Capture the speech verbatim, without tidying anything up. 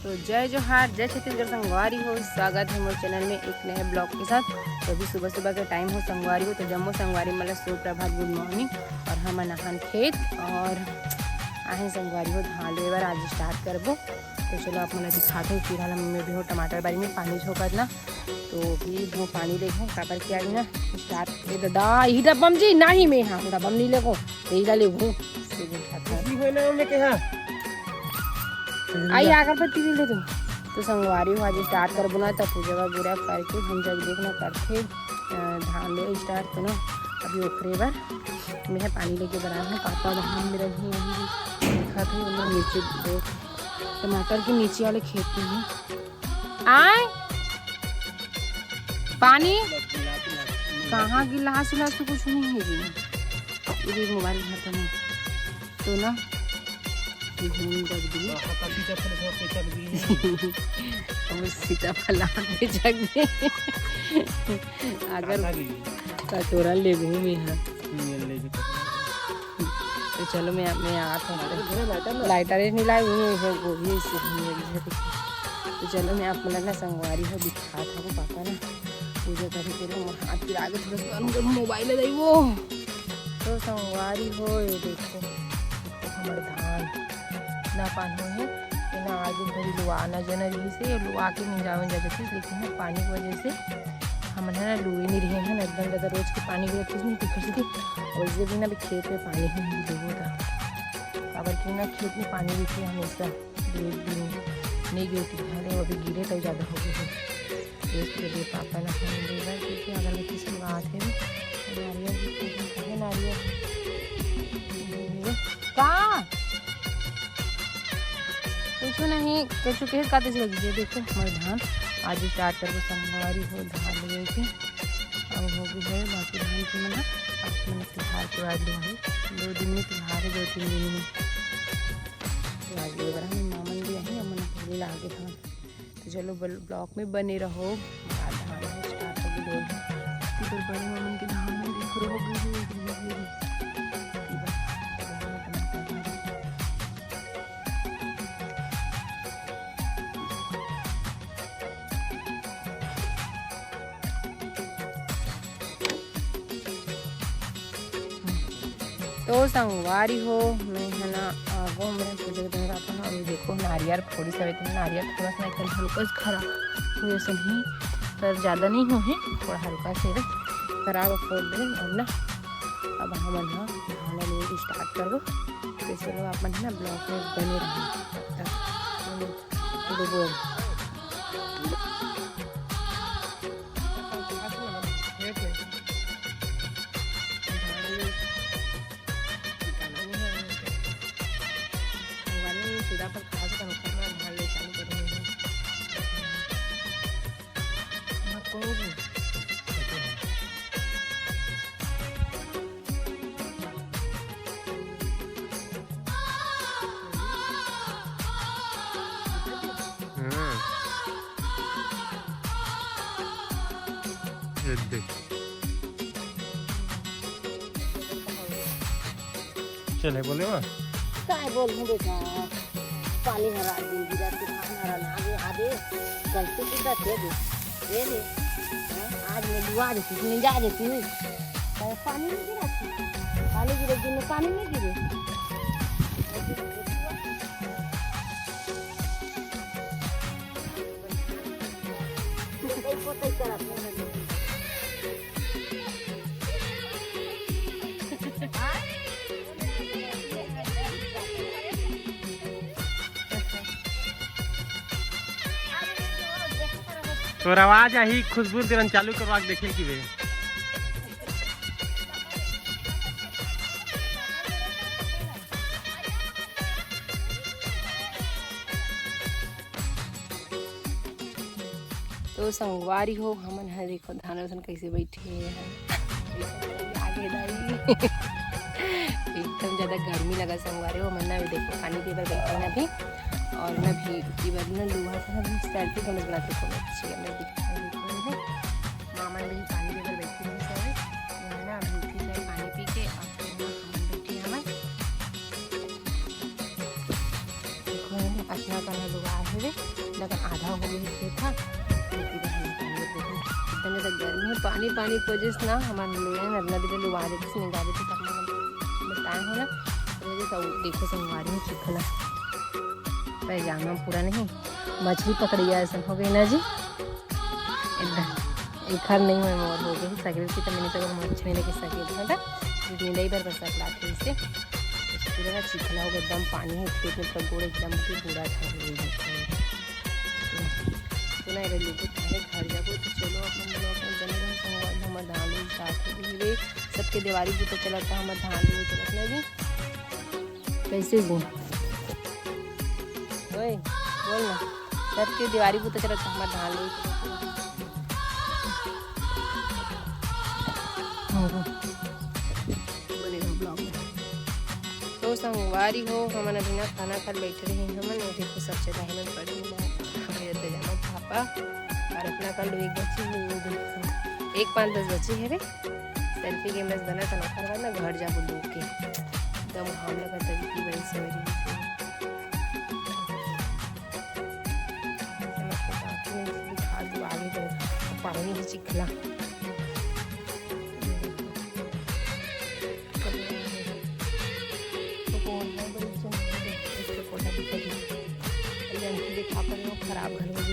तो जय जोहार, जय छत्तीसगढ़ संगवारी हो, स्वागत है मोर चैनल में एक नए ब्लॉग के साथ। तो अभी सुबह सुबह के टाइम हो संगवारी हो, तो जम्मो संगवारी मन ला सुप्रभात, गुड मॉर्निंग। और हम नहान खेत और आहे संगवारी हो धान लुए बर, आज स्टार्ट करबो। तो चलो आप मन ला दिखात हूँ, फिलहाल हम में भी हो टमाटर बारी में पानी झोंकत ना, तो भी वो पानी लेगो काबर के आज ना स्टार्ट। ए दादा, यही डब्बा में जी, नहीं मैं हाँ डब्बा में नहीं लेगो, यही ला लेगो। कुछ नहीं होय ना, मैं कहा। आई अगरबत्ती भी ले दो। तो संगवारी हो आज स्टार्ट करबो ना, तब पूजा वगैरह करके हम जब देखना करथे, अ, धान ले स्टार्ट तो ना अभी ओखरे बर मैं पानी लेके बना हूँ। पापा धान में रही वही देखा थे, उन्हें नीचे वो टमाटर के नीचे वाले खेत में है। आय पानी कहाँ गिलास उलास तो कुछ नहीं है जी। ये देख मोबाइल खत्म है तो ना ये हम रख दिए। हम सीताफल आम पे चढ़ गए। अगर कटोरा लेबू में है। तो चलो मैं मैं आत हूँ। लाइटर नहीं लाई, वो गोभी से। तो चलो मैं आप मन ला संगवारी हो दिखात हूँ पापा ना पूजा करे के लिए। मोर हाथ पिरा के थोड़ा सा मोबाइल दे वो। तो संगवारी हो ये देखो हमारे धान ना पान हो है ना, आज घड़ी लुआ ना जना रही से लुआ के नहीं जावन जाते थे, लेकिन ना पानी की वजह से हमन है ना लुए नहीं रहे हैं ना, एकदम ज़्यादा रोज के पानी गिरत नहीं दिखा सके। और ये भी ना अभी खेत में पानी ही नहीं देवो था, काबर कि ना खेत में पानी गिरते हमेशा दो एक दिन नहीं गिरती है, वो अभी गिरे तो ज़्यादा हो गई है। इसके लिए पापा ना हम लेबर क्योंकि अगरबत्ती से बात है नारियल भी पूजन है, नारियल का कुछ नहीं कुछ के कहते चल दीजिए। देखो हमारे धान आज स्टार्ट करके संगवारी हो धान लेके अब हो गई है बाकी धान की मना। आज मैंने तिहार के बाद लुआ है, दो दिन में तिहार है, दो तीन दिन में। तो आज लेबर हम मामन भी आई, हमन पहले लागे धान। तो चलो ब्लॉग में बने रहो। आज धान है स्टार्ट हो गई है। इधर बड़े मामन के धान है, देख रहे हो गई है। तो संगवारी हो, मैं है ना आगो हमरे पूजा के दिन रात ना, अभी देखो नारियल फोड़ी सवे तो नारियल थोड़ा सा एकदम हल्का सा खरा हुए से नहीं, पर ज़्यादा नहीं हो है, थोड़ा हल्का से खराब फोड़ दे। अब ना अब हम ना धान लुए स्टार्ट करबो। तो चलो आप मन है ना ब्लॉग में बने रहो तब तक। चले बोले वा। काय बोलूं बेटा, पानी हरा दिन गिरा के धान हरा ना आगे आगे गलती की बात है दे। ये रे, हैं, आज मैं लुआ देती, नहीं जा देती। काय पानी नहीं गिरा थी। पानी गिरे दिन में पानी नहीं गिरे। तोर आवाज आही, खुशबू तेरन चालू करवा के देखे की बे। तो संगवारी हो, हमन ह देखो धान वसन कैसे बैठे हैं। आगे दाई। एकदम ज्यादा गर्मी लगा संगवारी हो, मन ना भी देखो पानी पीबर बैठे ना भी। और ना भी की बार ना लुआ था ना भी सेल्फी कम बना देखो अच्छी है, मैं दिखा देखो है। मामा ने भी पानी पीबर बैठी हुई सब है। ये है ना अभी उठी से पानी पी के और फिर ना हम बैठी हमें। देखो है ना, पटना का ना लुआ है। लेकिन आधा हो गई खेत हा, खेती बर हमन पानी देते। इतना ज्यादा गर्मी है, पानी, पानी की वजह से ना हमारे लोया नरना भी लोवा देते, निकाले थे, तब हम बताए हो ना। तो ये सब देखो, संगवारी में चिखला, पैजामा पूरा नहीं, मछली पकड़िया ऐसा हो गई ना जी, एकदम। एखर नहीं मैं मोर हो गई, सगरे से तो मैंने तो मच्छी नहीं लेके सके था, निंदाई भर बरसात लात है इसे। पूरा ना चिखला हो गया, एकदम पानी है खेत में, पूरा गोड़ एकदम भी बूढ़ा था। सुना है, लोग थाने घर जाबो, तो चलो अपन लोग अपन जने रहो, संगवारी, हमर धान उन साफ हो गई रे, सबके देवारी बूता चलत है, हमर धान उन चलत ना जी। कैसे जी? ओए, बोल ना, सबके देवारी बूता चलत है, हमर धान उन चलत है। बने रहो vlog में। तो संगवारी हो, हमन अभी ना खाना खा बैठ रहे हैं हमन, ये देखो सब जगह हमन पड़े हैं बाहर। मेरे तो जाना पापा, और अपना कर लो एक बच्ची, वो देखो, एक पाँच दस बच्ची है रे। सेल्फी गेम बस बना था ना, ओकर बाद ना घर जाबो लोग के। एकदम घाम लगत है, इतनी बड़ी सवेरे। दिखा दो आगे तो पानी भी चिखला। खराब घर में